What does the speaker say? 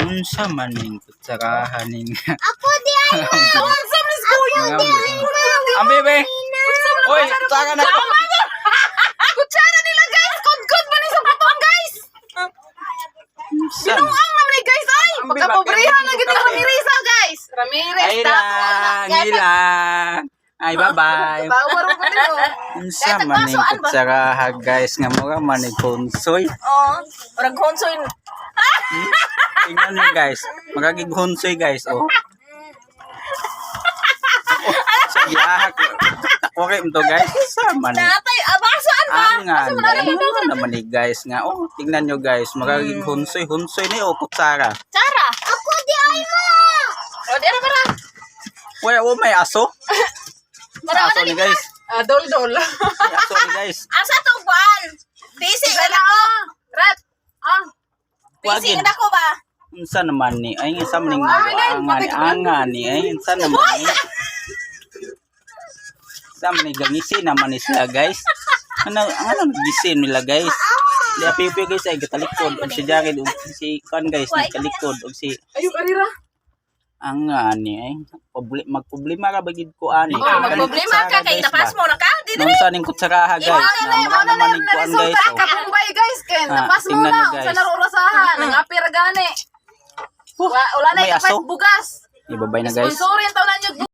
Unsa man ning kutsarahan ning Ako di ay ma. Unsa man is kuya? Ang bebe. Oy, kutsara na ko. Kutsara nila, guys. Kudkod man ni sa butong, guys. Unsa man? Binuang naman ni, guys, ay. Ang biba, Pagkapobrehan na kaya gid ni Ramirez ah, guys. Ramirez Ay lang, ilang. Ay, bye-bye. Tawa ro ko nito. Unsa man ning kutsaraha, guys, nga mura man ni konsoy. Oh, murag konsoy. Tingnan mo, guys, magagig honsoy, guys, oh. Oh, sa giyahak. Okay to, guys. Sa man ni Natay, abasaan ba? ang nga ni ano naman ni, guys, nga oh, tingnan nyo, guys, magagig honsoy, honsoy ni o kutsara. Tsara. Ako di ay ma. O, di ra para. Wala oh, may aso. Mara Aso ni, guys. Ah, dol dol. May aso ni, guys. Asa to buwan? Busy ka na ko. Rat. Ah. Busy Wagin. ka na ko ba? Unsa naman ni? Ay, unsa man ning anga ni anga ni? Ay, unsa naman ni? Unsa man ni gangisi naman ni sila, guys. Ano ano gisin nila, guys? Di api guys ay gatalikod og si Jared og si kan, guys, nagtalikod og si Ayun, arira. anga ni ay magproblema ra bagid ko ani. Oh, magproblema ka kay itapas mo na ka. Di Nung sa ning kutsaraha, guys, na mura naman ning kuan, guys. Oh. Kabumbay, guys, kay Ah, napas mo tingnan na nyo, unsa guys. na orasahan, ang apira gani. Wala na May ikapat aso. bugas. Ibabay na, guys. Sponsorin taw na nyo.